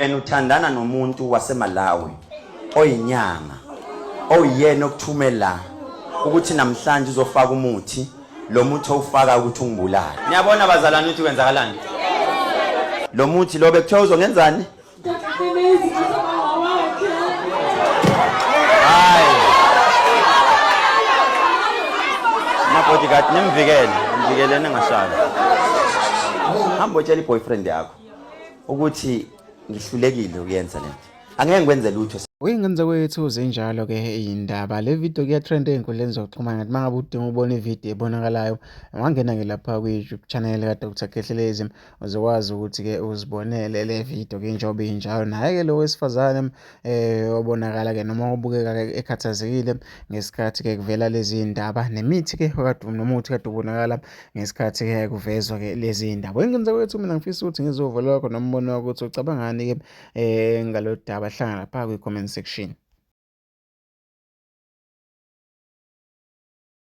Wena uthandana nomuntu waseMalawi oyinyanga oyiyena okuthume la ukuthi namhlanje uzofaka umuthi lo muthi owufaka ukuthi ungibulale. Niyabona bazalwane ukuthi kwenzakalani? Lo muthi lo bekuthiwa uzongenzani? Hayi. Ama-bodyguard nimvikele, nimvikele ningashayi. Hamba utshela i-boyfriend yakho ukuthi ngihlulekile ukuyenza lento. Angeke ngikwenze lutho. Uyingane zakwethu zinjalo ke iy'ndaba. Le video kuyatrend ey'nkundleni zokuxhumana ngathi uma ngabe udinga ukubona ividiyo ebonakalayo ungangena ke lapha kwi-YouTube channel kaDr Khehlelezi uzokwazi ukuthi-ke uzibonele le video-ke njengoba injalo. Naye-ke lo wesifazane obonakala-ke noma obukeka-ke ekhathazekile ngesikhathi-ke kuvela lezi ndaba nemithi-ke okade nomuthi kade ubonakala ngesikhathi-ke kuvezwa-ke lezi ndaba. Ingane zakwethu mina ngifisa ukuthi ngizwe uvo lwakho nombono wakho ukuthi ucabangani-ke ngalolu daba. Hlangana lapha kwi-comment section.